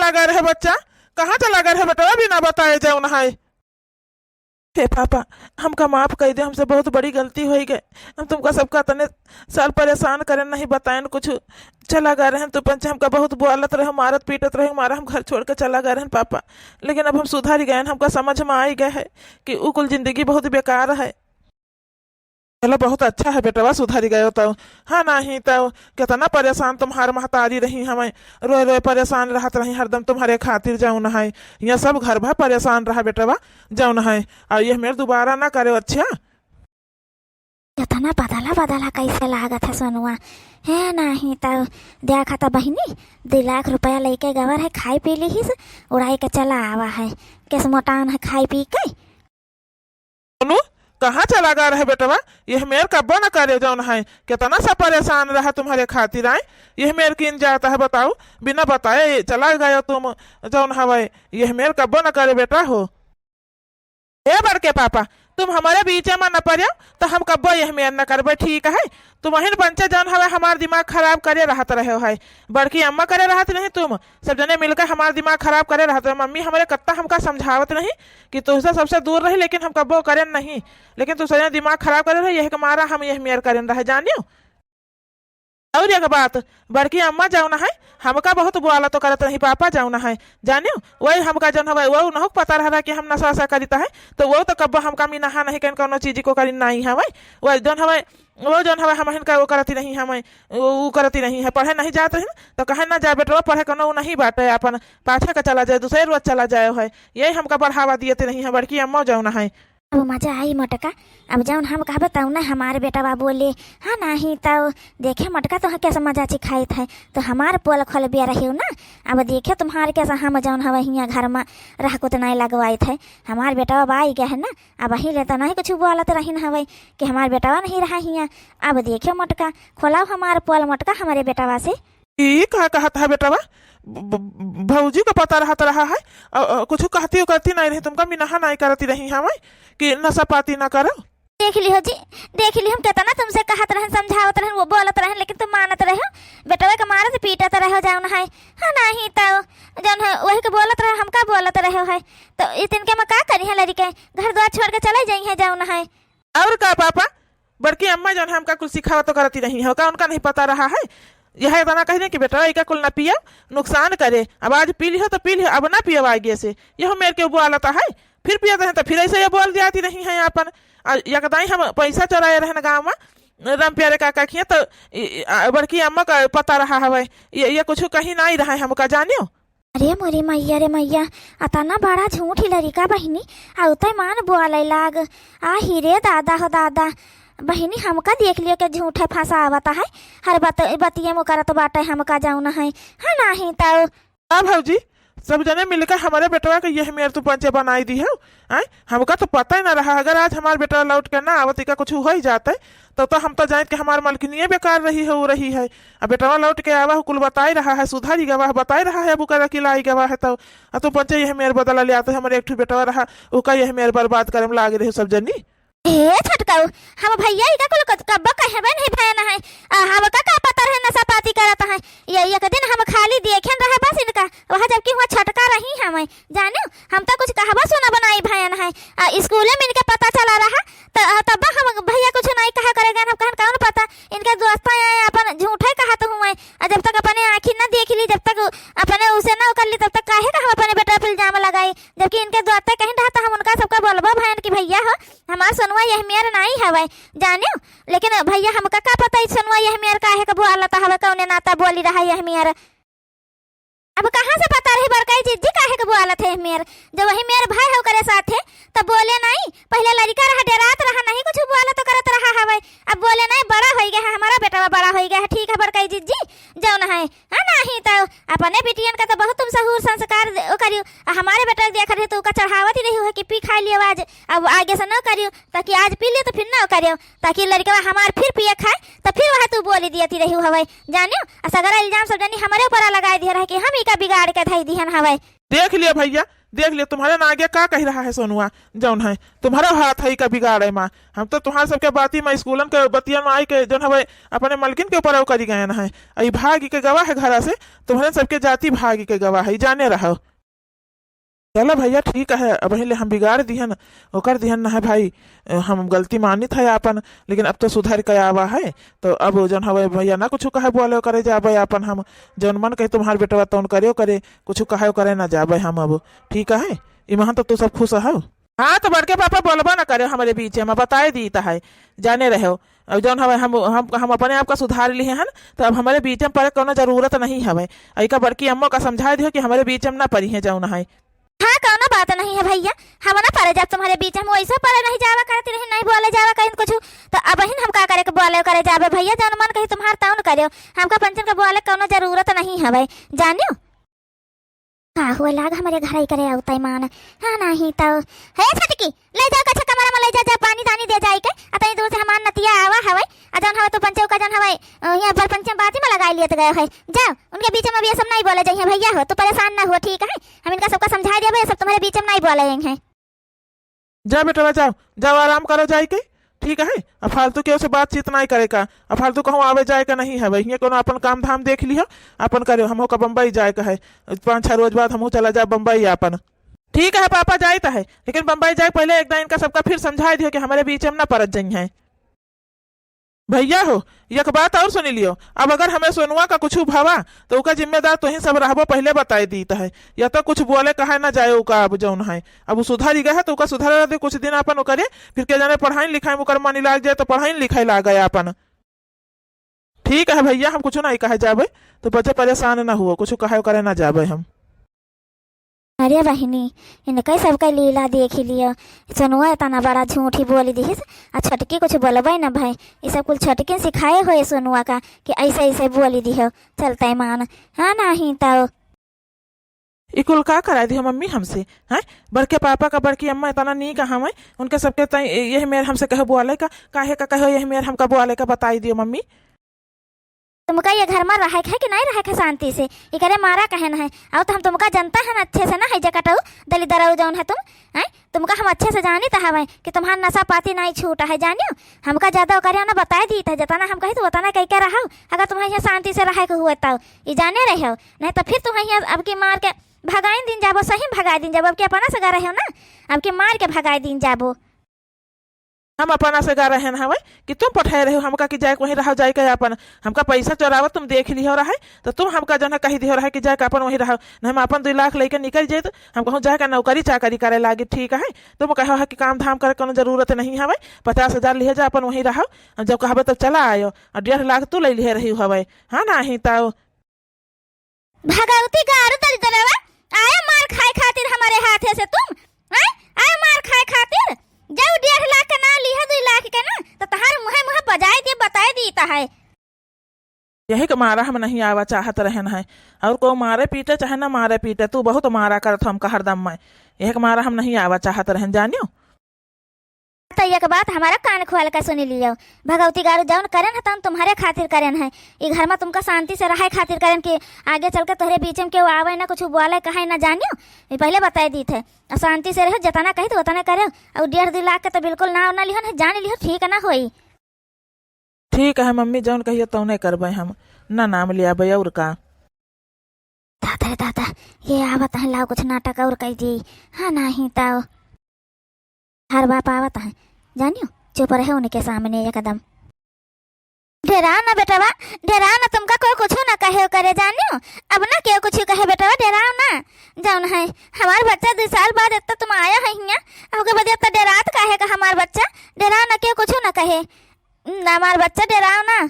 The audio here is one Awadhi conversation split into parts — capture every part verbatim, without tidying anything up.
चला गए रहे बच्चा? कहाँ चला गए रहे बेटवा बिना बताए जौन है? हे पापा, हमका माफ कइ दे, हमसे बहुत बड़ी गलती होइ गए। हम तुमका सबका तने साल परेशान करेन, नहीं बताएन कुछ। चला गए रहन तो पंचे हमका बहुत बोलत रहे, मारत पीटत रहे, मारा हम घर छोड़ के चला गए रहन पापा। लेकिन अब हम सुधर गए, हमका समझ में आइ गए है कि उ कुल जिंदगी बहुत बेकार है। चलो, बहुत अच्छा है बेटवा, सुधर गयो तो। हाँ, नहीं तो कितना परेशान तुम्हार महतारी रही हमें, रोए रोए परेशान रहत रही हरदम तुम्हारे खातिर जौन है। ये सब घर भर परेशान रहा बेटवा जौन है, और ये मेर दोबारा ना करे, अच्छा? कितना बदला बदला कैसे लागत है सोनुआ, है नहीं तो। देखा तो बहिनी, दो लाख रुपया लेके गवर है, खाई पी लीहिस, उड़ाई के चला आवा है, केस मोटान है खाई पी के। सोनू, कहाँ चला गया रहे बेटवा? यह मेर कब्बो न करे जौन है, कितना सा परेशान रहा तुम्हारे खातिर आए। यह मेर किन जाता है बताओ, बिना बताए चला गयो तुम जौन हवाए। यह मेर कब्बो न करे बेटा हो। ए बड़के पापा, तुम हमारे बीचे में न पड़ो, तो हम कब्बो यह मेर न करबे, ठीक है? तुम अहिन पंचे जौन हवे हमार दिमाग खराब करे रहत रहे हो है। बड़की अम्मा करे रहत नहीं, तुम सब जने मिलकर हमार दिमाग खराब करे रहत रहे। मम्मी हमारे कत्ता हमका समझावत नहीं कि तुमसे सबसे दूर रही, लेकिन हम कब्बो करेन नहीं, लेकिन तुम सब जने दिमाग खराब करे रहे, यही के मारा हम यह मेर करेन रहे, जानियो। और एक बात, बड़की अम्मा जौन है, हमका बहुत बोला तो करत रही, पापा जौन है, जानियो, वही हमका जौन हवे, वो उनहु के पता रहा कि हम नशा वशा करित है, तो वो तो कब्बो हमका मिनाहा नहीं करेन, कौनो चीज को करी नहीं हवे, वो जौन हवे, वो जौन हवे, हम हिनका वो करती नहीं, हमें वो, वो करती नहीं है, पढ़े नहीं जात रही, तो कहे ना जा बेटवा पढ़े, कौनो वो नहीं बाटे, अपन पाछे का चला जाए, दूसरे रोज चला जाए है, यही हमका बढ़ावा दिए रही है बड़की अम्मा जौन है। अब मजा आई मोटका, अब जौन हम कहबे तौन हमार बेटवा बोले। हाँ, नाही तौ देखे मोटका, तोह कैसे मजा चिखाइत है, तो हमार पोल खोलबे रहियो ना। अब देखे तुम्हार कैसे हम जौन हवे हियाँ घर में रह कुत नहीं लगवाइत है, हमार बेटवा बा आई गया है ना। अब अही ले तो नहीं कुछ बोलत रहिन हवे कि हमार बेटवा नहीं रहा हियाँ। अब देखे मोटका, खोलाओ हमार पोल मोटका हमरे बेटवा से। ई का कहत है बेटवा? ब-, ब-, भौजी को पता रहत रहा है, अ, अ, कुछ कहती करती नहीं रही, तुमका मिनाहा नहीं करती रही हमें कि नशा पाती ना करो। देख लिहो जी, देख लिहो, हम कितना तुमसे कहत रहन, समझावत रहन, वो बोलत रहन, लेकिन तुम मानत रहो। बेटवा के मारत पीटत रहो जौन है, हाँ, नहीं तो जौन है वही के बोलत रहो, हमका बोलत रहो है, तो ई तिनके में का करी है लड़के, घर द्वार छोड़ के चले जाई है जौन है। और का पापा, बड़की अम्मा जौन है हमका कुल सिखावत तो करती रही हो का, उनका नहीं पता रहा है? यह इतना कहने कि बेटा इका कुल ना पियो, नुकसान करे। अब आज पी लिहो तो पी लिहो, अब ना पियो आगे से। यह मेर के बोलता है, फिर पियत है तो फिर ऐसे ये बोल जाती रही है अपन। आ, यकदाई हम पैसा चोराए रहन गाँव में राम प्यारे काका किए तो इ-, इ-, आ, बड़की अम्मा का पता रहा हवे, ये, ये कुछ कहीं नहीं रहा है हमका जानियो। अरे मोरी मैया रे मैया, अतना बड़ा झूठ ही लड़िका बहिनी, अउ तै मान बोलै लाग। आ ही रे दादा हो दादा, बहिनी हमका देख लियो के झूठै फँसावत है, हर बत-, बतिये में करत बाटै हमका जौन है, हाँ नाही तौ। हाँ भौजी, सब जने मिलकर हमरे बेटवा के यह मेर तू पंचे बनाई दिहो, आय? हमका तो पता ही ना रहा, अगर आज हमार बेटवा लौट के ना आवत, इका कुछ होइ जातै, तो, तो हम तो जानित कि हमार मलकिनिये बेकार रही है, वो रही है। अब बेटवा लौट के आवा है, कुल बताई रहा है, सुधरी गवा है, बताई रहा है, अब ओकर अकिल आई गवा है, तो, आ तू पंचे यह मेर बदला ले आते, हमरे एक ठो बेटवा रहा, ओका यह मेर बर्बाद करे में लागे रहे सब जनी। ए छोटकाऊ, हम भैया इका कुल कत-, कब्बो कहबे नहीं भयन है। आ, हमका का पता रहे नशा पाती करत है। ये एक दिन हम खाली देखेन रहे बस इनका, वह जबकि हुआ छोटका रही हमें। जानो, हम तो कुछ कहबो सुनबो नाई भयन है। आ, स्कूले में इनके पता चला रहा, त-, तब हम भैया कुछ नाई कहा करे गए, हम कहन कौन पता, इनके दोस्त आए अपन झूठे कहत हुए। आ, जब तक अपने आँखी न देख ली, जब तक अपने उसे न कर ली, तब तक काहे का हम अपने बेटा पे इल्जाम लगाई? जबकि इनके दोस्ते कहीं रहा, त हम उनका सबका बोलबो भयन कि भैया हो, हमार सोनुआ यह मेर नाई हवे, जानियो। लेकिन भैया हमका का पता, ई सोनुआ यह मेर काहे का बोलत हवे, कौने नाता बोली रहा यह मेर। अब कहाँ से पता रही बड़काई जिज्जी काहे के बोलत है मेर? जब वही मेर भाई है ओकरे साथे, तब बोले नहीं। पहले लड़िका रहा, डेरात रहा, नहीं कुछ बोलत करत रहा हवे। अब बोले नहीं, बड़ा होइ गया है, हमारा बेटवा बड़ा होइ गया है, ठीक है बड़काई जिज्जी, जौन है, हाँ, नहीं तो अपने बिटियन का तो बहुत तुम सहूर संस्कार दे-, ओ करियो। आ हमारे बेटा के देख रही तो ओका चढ़ावत ही रही हो कि पी खा लियो आज, अब आगे से न करियो, ताकि आज पी लियो तो फिर न करियो, ताकि लड़िका हमार फिर पिए खाए तो फिर वह तू बोली दियती रही हवे, जानियो। आ सगरा इल्जाम सब जनी हमरे ऊपर लगाए दिए रहे कि हम इका बिगाड़ के धई दिहन हवे। देख लियो भैया, देख लियो, तुम्हरे नागे का कहि रहा है सोनुआ, जौन है, तुम्हरो हाथ है का बिगाड़े मा। हम तो तुम्हरे सबके बाती मा, स्कूलन के बतियन मा आइके, जौन हवे, अपने मलकिन के ऊपर वो करि गएन है। अई भागि के गवा है घरा से, तुम्हरे सबके जाति भागि के गवा है, जाने रहो। चलो भइया, ठीक है, अबहीं ले हम बिगाड़ दिहन, ओकर दिहन न है भाई, अ, हम गलती मानित है आपन, लेकिन अब तो सुधरि के आवा है, तो अब जौन हवे भइया ना कुछ कहे बोले करे जाबे आपन हम, जौन मन कहे तुम्हार बेटवा तौन करेउ करे, कुछ कहेउ करे ना जाबे हम अब, ठीक है? इमहन तो तू सब खुश हौ? हाँ, तो बड़के पापा बोलबा ना करेउ हमरे बीचे मा, बताए दीत है, जाने रहेउ। अब जौन हवे हम, हम, हम अपने आप का सुधार लिहे हन, तो अब हमरे बीचे मा परे कौनो जरूरत नहीं हवे। अइका बड़की अम्मो का समझाए दिहो कि हमरे बीचे मा ना परिहे जौन है। हाँ, कौनो बात नहीं है भइया, हम ना परे जाब तुम्हरे बीचे मा, वैसे परे नहीं जावा करती रही, नहीं बोले जावा कहीं कुछ, तो अबहिन हम का करे के बोले करे जाबे भइया, जौन मन कही तुम्हार तौन करेउ, हमका पंचन के बोले कौनो जरूरत नहीं हवे, जानियो। का हुए लाग हमरे घर आई करे आउ तैमान। हाँ, नहीं तो। हे छोटकी, ले जाओ कच्छा कमरा मा, ले जा, जा पानी दानी दे जाई के। अतनी दूर से हमार नतिया आवा हवे, आ जौन हवे तू पंचे का जौन हवे, अ, यहाँ पर पंचे बाती मा लगाई लियत गए है। जाओ, उनके बीचे मा भी ये सब नहीं बोले जइहे भइया हो, तू परेशान ना हुआ, ठीक है? हम इनका सबका समझाए देबे, ये सब तुम्हरे बीचे मा नहीं बोले हैं। जा बेटवा, जाओ, जाओ, आराम करो जाइके, ठीक है? अब फालतू केहू से बातचीत नहीं करे का, अब फालतू कहूँ आवे जाए का नहीं हवे, हियाँ कौनो अपन काम धाम देख लिहो, अपन करेउ, हमहू का बम्बई जाए का है, पाँच छह रोज बाद हमहू चला जाब बम्बई आपन। ठीक है पापा, जाइत है, लेकिन बम्बई जाए पहले एक दाईं इनका सबका फिर समझाए दिहो कि हमरे बीचे मा ना परत जइहे। भइया हो, एक बात और सुनि लियो, अब अगर हमें सोनुआ का कुछ भवा, तो ओका जिम्मेदार तोही सब रहबो, पहले बताए दीत है। या तो कुछ बोले कहे ना जाए ओका, अब जौन है, अब उ सुधरि गए है, तो ओका सुधरे दे कुछ दिन अपन ओकरे, फिर के जाने पढ़ाई लिखाई मा ओकर मन लाग जाए, तो पढ़ाई लिखाई लाग गए अपन। ठीक है भइया, हम कुछ नहीं कहे जाबे, तो बच्चे परेशान ना हुआ, कुछ कहे करे ना जाबे हम। अरे बहिनी, इनके सबके लीला देखि लियो। सोनुआ इतना बड़ा झूठी बोलि दिहिस, आ छोटकी कुछ बोलबे न भई। ई सब कुल छोटकिन सिखाए होए सोनुआ का कि ऐसे ऐसे बोलि दिहो, चलते मान। हाँ, नहीं तो। ई कुल का कराए दिहो मम्मी हमसे, हैं? बड़के पापा का बड़की अम्मा इतना नीक हवे, उनके सबके तई यह मेर हमसे कहे बोले का, काहे का कहो यह मेर हमका बोले का बताई दियो मम्मी। तुमका ये घर मा रहे के है कि नहीं रहे के है शांति से? एकरे मारा कहन है। अउ तो हम तुमका जनता है ना अच्छे से ना, है जे कटऊ, दलिदरऊ जौन है तुम, हैं? तुमका हम अच्छे से जानित हवे कि तुम्हार नशा पाती नहीं छूटा है, जानियो। हमका ज्यादा ओकरे ना बताए दीत है, जतना हम कही तो उतना कह के रहउ, अगर तुम्हें यहाँ शांति से रहे के हुए तब। ई जाने रहो, नहीं तो फिर तुम्हें यहाँ अब की मार के भगाइन दिन जाबो, सही भगाए दिन जाबो। अब की अपना से गा रहे हो ना, अब की मार के भगाए दिन जाबो। हम अपना से गा रहेन हवे कि तुम पठाए रहे हो हमका कि जाए के वहीं रहो, जाए के अपन हमका पैसा चोरावत तुम देख लिहो रहे, तो तुम हमका जौन है कही दिहो रहे कि जाए के अपन वहीं रहो, नहीं हम अपन दुई लाख लेके निकल जाइत, हम कहूँ जाए के नौकरी चाकरी करे लागी, ठीक है? तुम कहो है कि काम धाम करे कोनो जरूरत नहीं हवे, पचास हजार लिहे जा अपन वहीं रहो, हम जब कहबे तब चला आयो, और डेढ़ लाख तू ले लिहे रही हवे, हाँ नहीं तो। भगवती गारू दलिदरवा, आया मार खाए खातिर हमरे हाथे से तुम, हैं? आया मार खाए खातिर? जाओ डेढ़ लाख के ना लिहा, दुई लाख के ना, तो तहार मुँहे मुँहे बजाए दे, बताए दीत है। यही के मारा हम नहीं आवा चाहत रहेन है, और को मारे पीटे चाहे ना मारे पीटे, तू बहुत मारा करत हो हमका हरदम मैं, यही के मारा हम नहीं आवा चाहत रहेन, जानियो। तो एक बात हमारा कान खोल के सुनि लियो, भगवती गारू जौन करेन है तौन तुम्हरे खातिर करेन है। ई घर मा तुमका शांति से रहे खातिर करेन कि आगे चल के तोहरे बीच मा केहू आवे ना, कुछ बोले कहे ना, जानियो। ई पहले बताए दीत है, अशांति से रहो, जतना कही तो उतना करेउ। और डेढ़ दुई लाख के तो बिल्कुल नाव ना लिहो, नहीं जान लिहो, ठीक ना होई। ठीक है मम्मी, जौन कहियो तौने करबे हम, ना नाम लियाबे और का। दादा रे दादा, ये आवत है, लाओ कुछ नाटक और कह दी। हाँ, नहीं तो हर बाप आवत है, जानियो, चुप रहे उनके सामने एकदम। डेरा ना बेटवा, डेरा ना, तुमका कोई कुछ ना कहे करे, जानियो। अब ना केहू कुछ कहे बेटवा, डेराओ ना। जौन है, हमार बच्चा दुई साल बाद इतना तुम आया है हियाँ, ओके बाद इतना डेरात काहे का हमार बच्चा? डेरा ना, केहू कुछ ना कहे। ना, हमार बच्चा डेराओ ना।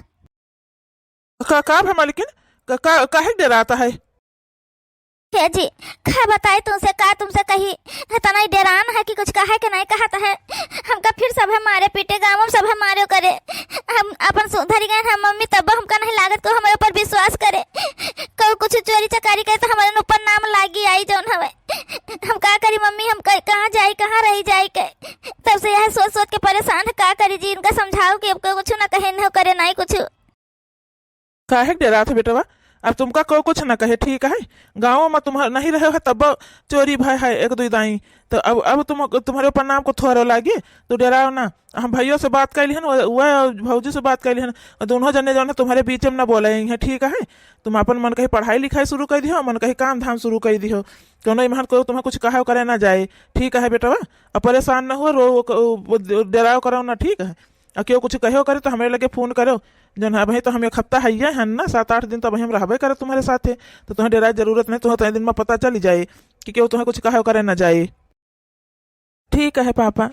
का, का भा मालकिन? का, का, काहे डेरात है? हे जी, का बताई तुमसे, का तुमसे कही? इतना ही डेरान है कि कुछ कहे के नहीं कहत है। हमका फिर सभे मारे पीटे, गाँव मा सभे मारे करे। हम अपन सुधर गए हैं मम्मी, तब हमका नहीं लागत को हमरे ऊपर विश्वास करे। को कुछ चोरी चकारी करे तो हमरे ऊपर नाम लागी आई जौन हवे। हम का करी मम्मी, हम क-, कहाँ जाई, कहाँ रही जाई के? तब से यह सोच सोच के परेशान है, का करी जी, इनका समझाओ कि अब कुछ ना कहे, न करे, नहीं कुछ। काहे के डेरात है बेटवा? अब तुमका को कुछ न कहे, ठीक है? गाँव में तुम्हार नहीं रहे हो तब चोरी भय है एक दुई दाई, तो अब अब तुम तुम्हारे ऊपर नाम को थोरो लागे, तो डराओ ना। हम भइयो से बात कर लिहन, वह भौजी से बात कर लिहन, दोनों जने जौन है तुम्हारे बीच में ना बोले हैं, ठीक है? तुम अपन मन कही पढ़ाई लिखाई शुरू कर दिहो, मन कही काम धाम शुरू कर दिहो, कौनो इम्हन को तुम्हें कुछ कहा करे ना जाए, ठीक है बेटवा? अब परेशान ना हो, रो, डराओ करो ना, ठीक है? और केहू कुछ कहो करे तो हमरे लगे फोन करो, जौन है अबहीं तो हम एक हफ्ता हइये हन ना, सात आठ दिन तो अबहीं हम रहबे करे तुम्हारे साथे, तो तुम्हें डराए जरूरत नहीं, तुम्हें उतने दिन में पता चल जाए कि केहू तुम्हें कुछ कहो करे ना जाए। ठीक है पापा,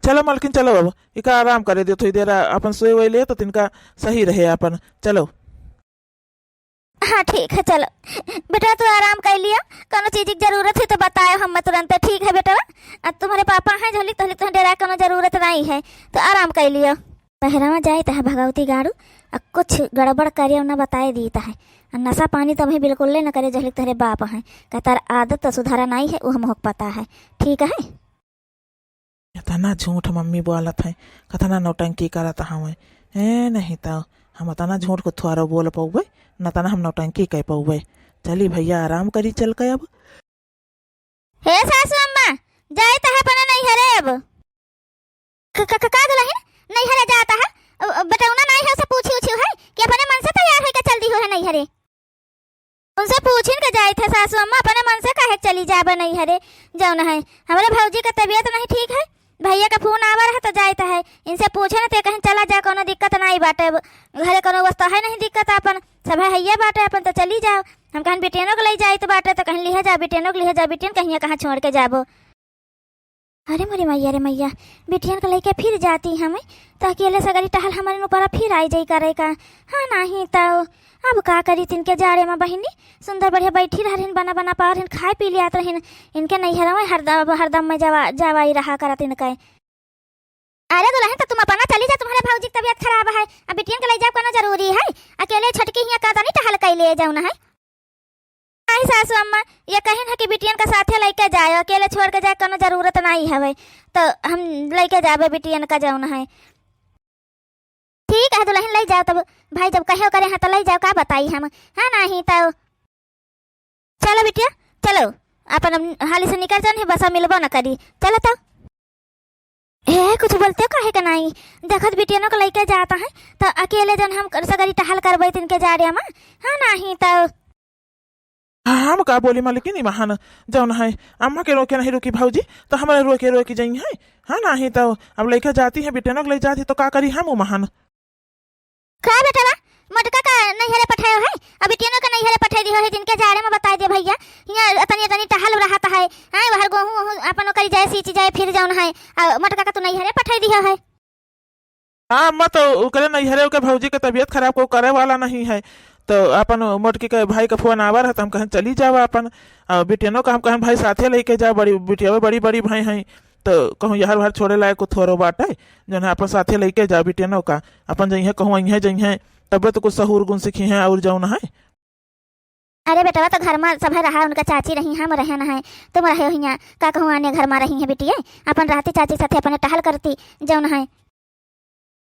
चलो मलकिन, चलो अब इका आराम करे दे थोड़ी देर, अपन सोए वोए ले तो तिनका सही रहे अपन। चलो। हाँ ठीक है, चलो। बेटा तू आराम कर लिया, कौनो चीज की जरूरत है तो बताए हम तुरंत, ठीक है बेटा? अब तुम्हारे पापा हैं झोलिक तोहलिक, तुम्हें डरा कौनो जरूरत नहीं है, तो आराम कर लियो। बहरवा जाए तह भगवती गाड़ू, आ कुछ गड़बड़ करे और ना बताए दी तह। आ नशा पानी तो अभी बिल्कुल ले न करे, जहलिक तोहरे बाप हैं। कहता आदत तो सुधारा नहीं है, वो हमको पता है। ठीक है? इतना झूठ मम्मी बोलत है, कतना नौटंकी करत हवे। ए, नहीं तो हम इतना झूठ को थोड़ा बोल पौबे, न तना हम नौटंकी कह पौबे। चली भैया, आराम करी चल के अब। हे सासू अम्मा, जाइत है अपने नैहरे अब। क-, क-, क-, का दुलहिन नैहरे जात है? अ, अ, बेटौना नाई है, उसे पूछी उछी है कि अपने मन से तैयार होइके चल दिहो है नैहरे? उनसे पूछिन के जाइत है सासू अम्मा, अपने मन से काहे चली जाबे नैहरे? जौन है, हमरे भौजी के तबीयत नहीं ठीक है, भैया का फोन आवा रहा तो जाइत है, इनसे पूछे न ते कहीं चला जा, कोनो दिक्कत नाई बाटे, घरे कोनो वस्तु है नहीं दिक्कत, अपन सब है, हइये बाटे, अपन तो चली जाओ। हम कहन बिटियनों के ले जाइत बाटे तो कहीं लिहे जा, बिटियनों के लिहे जा, बिटियन कहीं कहाँ छोड़ के जाबो। अरे मोरी मैया रे मैया, बिटियन के लेके फिर जाती हमें, तो अकेले सगरी टहल हमारे ऊपर फिर आई जाई करे का। हाँ, नहीं तो अब का करी तिनके जाड़े में बहिनी, सुंदर बढ़िया बैठी रहन, बना बना पावर हन, खाए पी लियात रहन, इनके नैहर में हरदम हरदम में जवा जवाई रहा करत इनके। अरे दुलहिन, तो तुम अपना चली जा, तुम्हारे भौजी की तबीयत खराब है, अब बिटियन के ले जाब कोनो जरूरी है? अकेले छोटकी हियाँ का तनी टहल कैले जौन है। नहीं सासू अम्मा, ये कहिन है कि बिटियन का साथे लेके जाए, अकेले छोड़ के जाए कोनो जरूरत नहीं हवे, तो हम लेके जाबे बिटियन का जौन है। ठीक है दुलहिन, ले जाओ तब, भाई जब कहे करे हैं तो ले जाओ, का बताई हम, है नहीं तो। चलो बिटिया, चलो, अपन अब हाली से निकल जाओ, नहीं बसा मिलबो न करी। चलो तो। ए, कुछ बोलते काहे के नाई? देखत बिटियनों को लेके जाता है, तो अकेले जन हम सगरी टहल करबे तिनके जाड़े में। हाँ, नहीं तो। हाँ, हम का बोली मलकिन, ई महान जौन है, अम्मा के रोके नहीं रुकी भौजी, तो हमारे रोके रोके जाई है। हाँ, नहीं तो अब लेके जाती है, बिटियनों को ले जाती तो का करी हम उ महान। का बेटवा, मोटका का नैहरे पठायो है? अब बिटियनों का नैहरे पठाई दियो है, जिनके जाड़े में बताई दे भैया, हियाँ अतनी अतनी टहल रहत है, हैं, वहर गोहूँ वहूँ अपन ओकरी जाए, सींची जाए, फिर जौन है, आ मोटका का तू नैहरे पठाई दियो है। हाँ अम्मा, तो ओकरे नैहरे ओके भौजी के तबीयत खराब को करे वाला नहीं है, तो अपन मोटकी के भाई का फोन आवा रहा, तो हम कहन चली जावा अपन, आ बिटियनों का हम कहन भाई साथे लेके जाओ, बड़ी बिटिया बड़ी बड़ी भाई हैं, तो कहूँ यहर वहर छोड़े लायक को थोरो बाटे, जौन है अपन साथे लेके जाओ बिटियनों का, अपन जइहें कहूँ अइहें जइहें, तबे तो कुछ सहूर गुण सीखी हैं और जौन है। अरे बेटवा, तो घर में सभे रहा, उनका चाची रही, हम रहे न है, तुम रहे हो हियाँ, का कहूँ आने घर में रही है बिटिये, अपन रहती चाची साथे अपने टहल करती जौन है।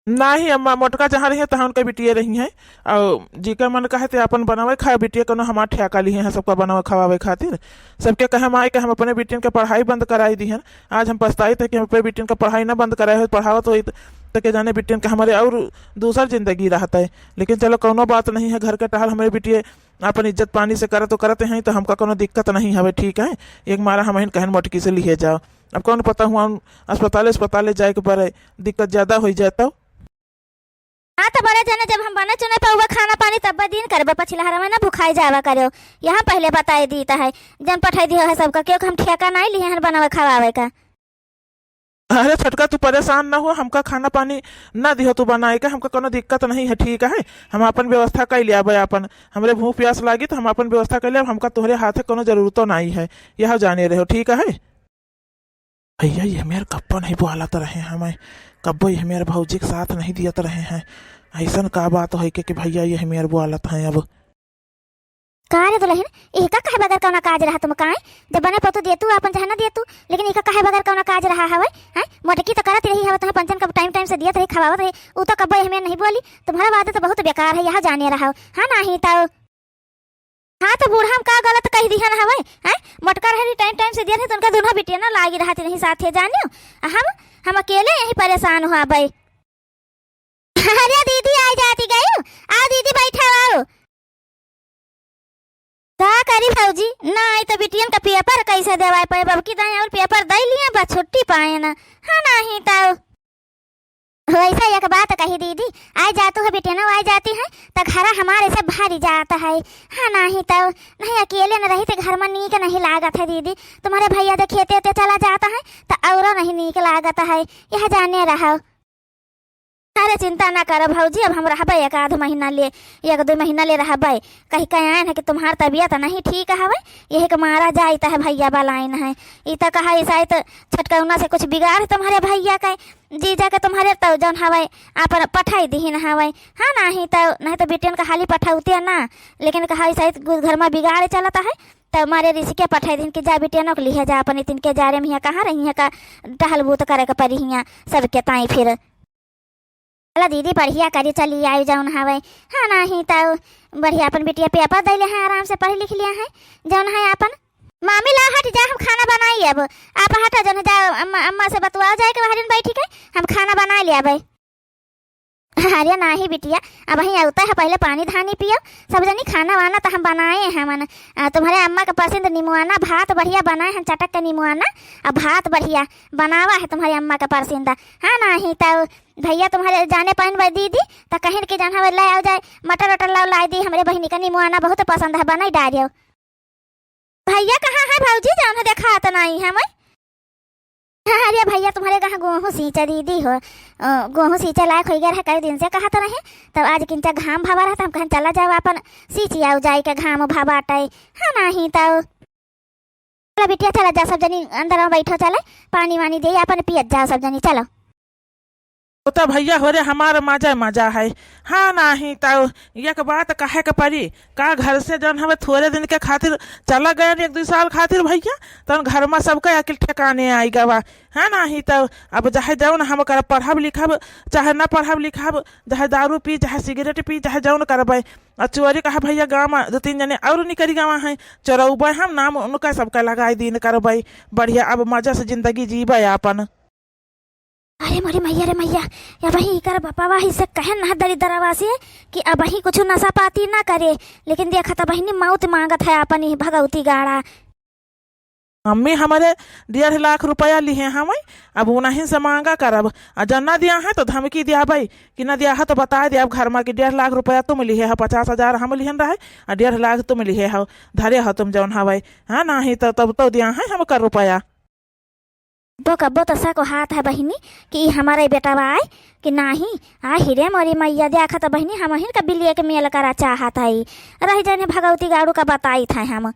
नाही अम्मा, मोटका जहाँ रही है तहाँ उनका बिटिये रही है, और जी का मन कहे ते अपन बनावे खाए बिटिये, कोनो हमार ठेका लिहे हैं सबका बनावे खवावे खातिर। सबके कहे माई के हम अपने बिटियन के पढ़ाई बंद कराई दी हैं। आज हम पछताई थे कि हम अपने बिटियन का पढ़ाई ना बंद कराए हो, पढ़ावत होई त के जाने बिटियन के हमारे और दूसर जिंदगी रहत है। लेकिन चलो कौनो बात नहीं है, घर के टहल हमारे बिटिये अपन इज्जत पानी से करत तो करते हैं, तो हमका कोनो दिक्कत नहीं हवे, ठीक है। एक मारा हम कहन मोटकी से लिहे जाओ, अब कौन पता हुआ अस्पताले अस्पताले जाए के पड़े, दिक्कत ज्यादा हो जाए तो। हाँ, तो बड़े जने जब हम बने चुने पउबे खाना पानी, तब दिन करबे, पछिला हरमे ना भुखाई जावा करो। यहाँ पहले बताए दीत है, जन पठाई दियो है सबका, क्योंकि हम ठेका नहीं लिए हैं बनावे खवावे का। अरे छोटका, तू परेशान ना हो, हमका खाना पानी ना दिहो तू बनाए के, हमका कोनो दिक्कत नहीं है, ठीक है, हम अपन व्यवस्था कर लिया अपन, हमरे भूख प्यास लागी तो हम अपन व्यवस्था कर लिया, हमका तोहरे हाथे कोनो जरूरतो नहीं है, यह जाने रहो, ठीक है। भैया, ये मेर कब्बो नहीं बोलत रहे हमें, कब्बो ये मेर भौजी के साथ नहीं दियत रहे हैं। ऐसन का बात है के कि भैया ये मेर बोलत हैं अब? का रे दुलहिन, इहका काहे बगैर कौना काज रहा तुम काई? जब बने पतू देतू आपन चाहे न देतू, लेकिन इहका काहे बगैर कौना काज रहा हवै? हैं? मोटकी तो करत रही हवै, तुम्हें पंचन का टाइम टाइम से दियत रही, खवावत रही, ऊ तो कब्बो एहमे नहीं बोली। तुम्हारा वादा तो बहुत बेकार है, यह जाने रहा हो। हाँ, नाही तो। हाँ, तो बूढ़ा हम का गलत कह दिहन हवै? हैं? मोटका रहे टाइम टाइम से दियत रही, तो उनका दुन्हा बिटिया ना लागी रहती नहीं साथे जानियो। हम, हम अकेले यहीं परेशान हुआ बे। अरे दीदी, आई जाती गई। आओ दीदी, बैठा आओ। का करी भौजी, ना आई तो बिटियन का पेपर कैसे देवाए पाए? बबकी दाई और पेपर दे लिए, बस छुट्टी पाए ना। हाँ, नाही तो। वैसे एक बात कही दीदी, आई जातू है बिटियन, आई जाती है तो घरा हमारे से भरी जाता है। हाँ, नाही तो। नहीं, अकेले न रही तो घर में नीक नहीं लागत है दीदी। तुम्हारे भैया तो खेते ते चला जाता है तो औरो नहीं नीक लागत है, यह जाने रहो। अरे चिंता ना करो भौजी, अब हम रहबै एक आध महीना ले, एक दो महीना ले रहबै। कहि के आएन है कि तुम्हार तबियत नहीं ठीक हवै, यही के मारा जाइत है भैया बलाइन है। ई त कहा ऐसा है तो छटकौना से कुछ बिगाड़ तुम्हारे भैया के, जीजा के तुम्हारे तो जौन हवै आपन पठाई दिहिन हवै। हाँ, नाही तो, नहीं तो बिटियन का हाली पठौते ना, लेकिन कहा ऐसा है तो घर में बिगाड़ चलत है, तो मारे रिसिके पठाई दिन कि जा बिटियन के लिहे जा अपन, इतिन के जाड़े में हियाँ कहाँ रही है का टहल बूत करे के परी हियाँ सबके ताई फिर। चला दीदी, बढ़िया करी, चली आई जौन हवै। हाँ, नाही तो बढ़िया अपन बिटिया पेपर दैले हैं, आराम से पढ़ लिख लिया है जौन है आपन। मामी ला हट जा, हम खाना बनाई अब। आप हटा जौन जा, अम्मा, अम्मा से बतुआ जाए के बाहर बैठी के, हम खाना बनाई ले अबै। अरे नाही बिटिया, अबहीं औते है, पहिले पानी धानी पियो। सब जनी खाना वाना तो हम बनाए हैं मन। आ, तुम्हारे अम्मा के पसंद निमुआना भात बढ़िया बनाए हैं, चटक के निमुआना। अब भात बढ़िया बनावा है तुम्हारे अम्मा के पसंद। हाँ, नाही तो भैया तुम्हारे जाने पाइन बा दीदी, तो कहिन के जान हवे ले आओ जाए, मटर वटर लाओ लाई दी, हमरे बहिनी का निमुआना बहुत पसंद है, बनाई डारियो। भैया कहाँ है भौजी, जौन देखात नाई है मैं? अरे भैया तुम्हारे कहाँ गोहूँ सींचे दीदी हो, अ, गोहूँ सींचे लायक होइ गया है, कई दिन से कहत रहे, तब आज किंचा घाम भावा रहा, तो हम कहन चला जाओ अपन सींची आओ जाए के घाम भावा टाई। हाँ, नाही तो। चला बिटिया, चला जा, सब जनी अंदर में बैठो, चले पानी वानी दे, अपन पियत जाओ सब जनी, चलो। ओ तो भैया हो रे, हमार मजा मजा है। हाँ, नाही तो एक बात कहे के परी, का घर से जौन हवे थोड़े दिन के खातिर चला गया, एक दो साल खातिर भैया, तौन घर में सबका अकिल ठिकाने आई गवा। हाँ, नाही तो अब चाहे जौन हम कर पढ़ब लिखब, चाहे ना पढ़ब लिखब, चाहे दारू पी, चाहे सिगरेट पी, चाहे जौन करबै, आ चोरी कहा भैया, गाँव में दो तीन जने और निकल गवा हैं, चोरौबे हम, नाम उनका सबका लगाई दीन करबै। बढ़िया अब मजा से जिंदगी जीबै आपन। अरे मोरी मैया रे मैया, अबहीं इकर बपवा ही से कहे ना दरिद्रवा से कि अबहीं कुछ नशा पाती ना करे, लेकिन देखा त बहिनी मौत मांगत है आपन ही भगौती गाड़ा। मम्मी हमरे डेढ़ लाख रुपया लिहे हवै, अब उनहीं से मांगा करब। आ जब ना दिया है तो धमकी दियाबै कि ना दिया है तो बताए दिया अब घर में कि डेढ़ लाख रुपया तुम लिहे हो, पचास हजार हम लिहन रहे, आ डेढ़ लाख तुम लिहे हो, धरे हो तुम जौन हवै। हाँ, नाही तो तब तो दिया है हमका रुपया। कब्बो कब्बो तो शक होत है बहिनी कि ई हमारे बेटवा आए कि नाही। आ हिरे मोरी मैया, देखा तो बहिनी हमहिन का blackmail करा चाहत है, रह जाने भगौती गाड़ू का बताइत है हम।